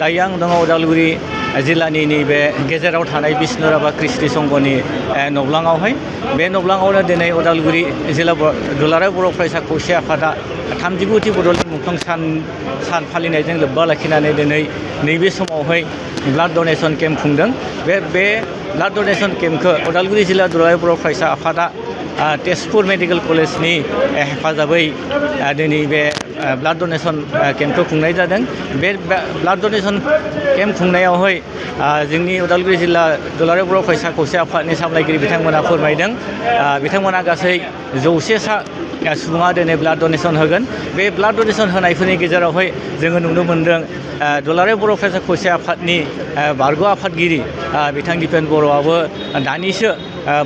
दायो आं दङ उदालगुरि जिल्लानि नैबे गेजेराव थानाय बिष्णुराभा कृष्टि संघनि नब्लाङावहाय बे नब्लाङावनो दिनै उदालगुरि जिल्ला दुलाराय बर' फरायसा खौसे आफादा 39थि बड'लेण्ड मुंख्लं सान फालिनायजों लोब्बा लाखिनानै दिनै नैबे समावहाय ब्लाड डनेसन केम्प खुंदों। बे ब्लाड डनेसन केम्पखौ उदालगुरि जिल्ला दुलाराय बर' फरायसा आफादा तेजपुर मेडिकेल कलेजनि हेफाजाबै दिनै बे ब्लाड डनेसन केम्पखौ खुंनाय जादों। बे ब्लाड डनेसन केम्प खुंनायावहाय जोंनि उदालगुरि जिल्ला दुलाराय बर' फरायसा खौसे आफादनि सामलायगिरि बिथांमोना फोरमायदों बिथांमोना गासै 100सा सुबुङा दिनै ब्लाड डनेसन होगोन। बे ब्लाड डनेसन होनायफोरनि गेजेरावहाय जोङो नुनो मोन्दों दुलाराय बर' फरायसा खौसे आफादनि बारग' आफादगिरि बिथां दिपेन बर'आबो दानिसो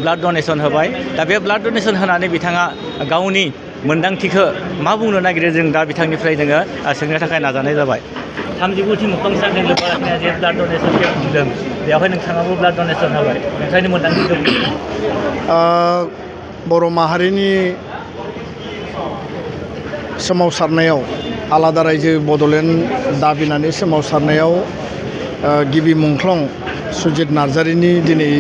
ब्लाड डनेसन होबाय। दा बे ब्लाड डनेसन होनानै बिथाङा गावनि मोन्दांथिखौ मा बुंनो नागिरो जों दा बिथांनिफ्राय जोङो सोंनो थाखाय नाजानाय जाबाय। 39थि मुंख्लं सानजों लोब्बा लाखिनानै जे ब्लाड डनेसन केम्प खुंदों बेवहाय नोंथाङाबो ब्लाड डनेसन होबाय, नोंथांनि मोन्दांथिखौ बर' माहारिनि सोमावसारनायाव आलादा रायजो बड'लेण्ड दाबिनानै सोमावसारनायाव गिबि मुंख्लं सुजित नार्जारिनि दिनै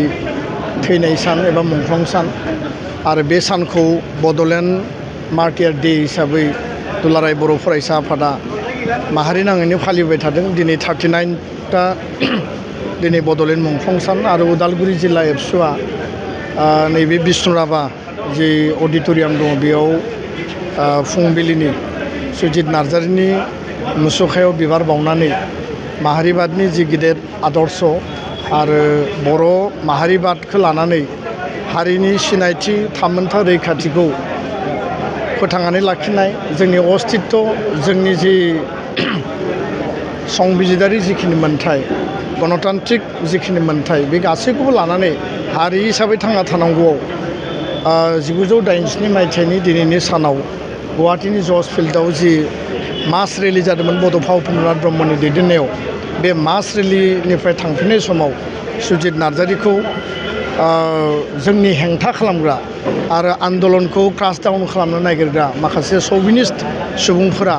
थैनाय सान एबा मुंख्लं सान आरो बे सानखौ बड'लेण्ड मार्टियार डे हिसाबै दुलाराय बर' फरायसा आफादा माहारि नाङैनो फालिबाय थादों। दिनै 39ता दिनै बड'लेण्ड मुंख्लं सान आरो उदालगुरि जिल्ला एबसुआ नैबे बिष्णुराभा जि अडिट'रियाम दङ बेयाव फुंबिलिनि सुजित नार्जारिनि मुसुखायाव बिबार बावनानै माहारिबादनि जि गिदिर आदर्श आरो बर' माहारिबादखौ लानानै हारिनि सिनायथि थामोन्था रैखाथिखौ फोथांनानै लाखिनाय, जोंनि अस्तित्व, जोंनि जि संबिजिदारि जिखिनि मोन्थाय, गणतान्त्रिक जिखिनि मोन्थाय बे गासैखौबो लानानै हारि हिसाबै थांना थानांगौआव 1987 मायथाइनि दिनैनि सानाव गुवाहाटीनि जर्ज फिल्डआव जि मास रेलि जादोंमोन बड'फा उपेन्द्रनाथ ब्रह्मनि दैदेननायाव, बे मास रेलिनिफ्राय थांफिननाय समाव सुजित नार्जारिखौ जोंनि हेंथा खालामग्रा आरो आन्दलनखौ क्रास डाउन खालामनो नागिरग्रा माखासे सभिनिस्ट सुबुंफोरा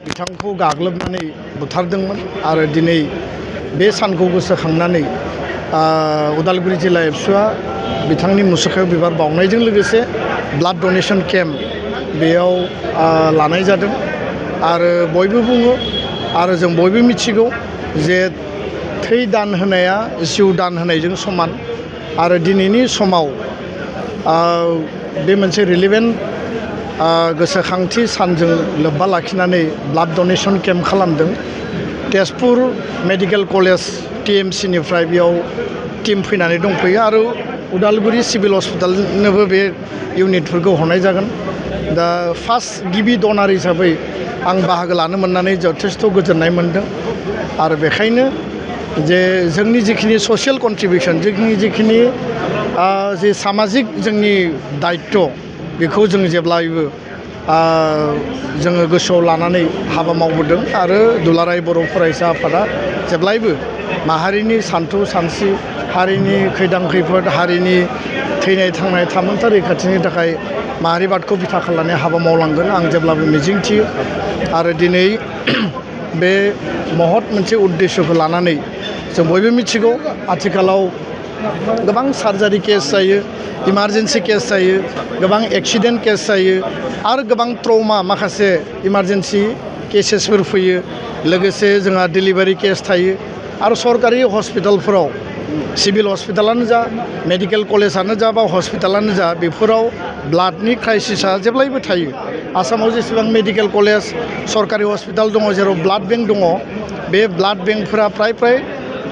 बिथांखौ गाग्लोबनानै बुथारदोंमोन। आरो दिनै बे सानखौ गोसोखांनानै उदालगुरि जिल्ला एबसुआ बिथांनि मुसुखायाव बिबार बावनायजों लोगोसे ब्लाड डनेसन केम्प बेयाव लानाय जादों। आरो बयबो बुङो आरो जों बयबो मिथिगौ जे थै दान होनाया जिउ दान होनायजों समान। आरो दिनैनि समाव बे मोनसे रिलिभेन्ट गोसोखांथि सानजों लोब्बा लाखिनानै ब्लाड डनेसन केम्प खालामदों। तेजपुर मेडिकेल कलेज TMCनिफ्राय बेयाव टिम फैनानै दंफैयो आरो उदालगुरि सिभिल हस्पिटालनोबो बे इउनिटफोरखौ हरनाय जागोन। दा फार्स्ट गिबि डनार हिसाबै आं बाहागो लानो मोननानै जथेस्थ' गोजोननाय मोनदों। आरो बेखायनो जे जोंनि जिखिनि ससियेल कन्ट्रिबिउसन, जोंनि जिखिनि जे सामाजिक जोंनि दायित्व बेखौ जों जेब्लायबो जोङो गोसोआव लानानै हाबा मावबोदों। आरो दुलाराय बर' फरायसा आफादा जेब्लायबो माहारिनि सानथौ सानस्रि, हारिनि खैदां खैफोद, हारिनि थैनाय थांनाय थामोन्था रैखाथिनि थाखाय माहारिबादखौ बिथा खालामनानै हाबा मावलांगोन आं जेब्लाबो मिजिंथियो। आरो दिनै बे महत मोनसे उद्देश्यखौ लानानै जों बयबो मिथिगौ आथिखालाव गोबां सार्जारि केस जायो, इमारजेन्सि केस जायो, गोबां एक्सिडेन्ट केस जायो आरो गोबां ट्रमा माखासे इमारजेन्सि केसेसफोर फैयो। लोगोसे जोंहा डिलिभारि केस थायो आरो सरकारि हस्पिटालफोराव, सिभिल हस्पिटालानो जा, मेडिकेल कलेजानो जा बा हस्पिटालानो जा, बेफोराव ब्लाडनि क्राइसिसा जेब्लायबो थायो। आसामाव जेसेबां मेडिकेल कलेज, सरकारि हस्पिटाल दङ जेराव ब्लाड बेंक दङ, बे ब्लाड बेंकफोरा फ्राय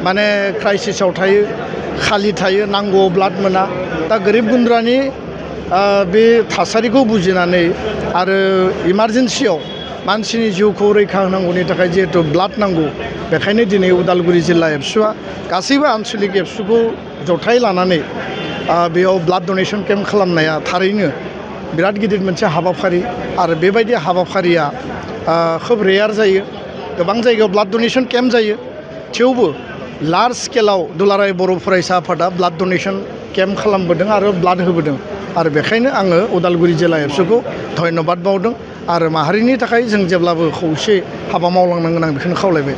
माने क्राइसिसाव थायो, खालि थायो, नांगौआव ब्लाड मोना। दा गोरिब गुन्द्रानि बे थासारिखौ बुजिनानै आरो इमारजेन्सियाव मानसिनि जिउखौ रैखा होनांगौनि थाखाय जिहेतु ब्लाड नांगौ, बेखायनो दिनै उदालगुरि जिल्ला एबसुआ गासैबो आनसलिक एबसुखौ जथाय लानानै बेयाव ब्लाड डनेसन केम्प खालामनाया थारैनो बिराद गिदिर मोनसे हाबाफारि। आरो बेबायदि हाबाफारिया खोब रेयार जायो। गोबां जायगायाव ब्लाड डनेसन केम्प जायो, थेवबो लार्ज स्केलाव दुलाराय बर' फरायसा आफादा ब्लाड डनेसन केम्प खालामबोदों आरो ब्लाड होबोदों। आरो बेखायनो आङो उदालगुरि जिल्ला एबसुखौ धन्यबाद बावदों आरो माहारिनि थाखाय जों जेब्लाबो खौसे हाबा मावलांनांगोन आं बेखौनो खावलायबाय।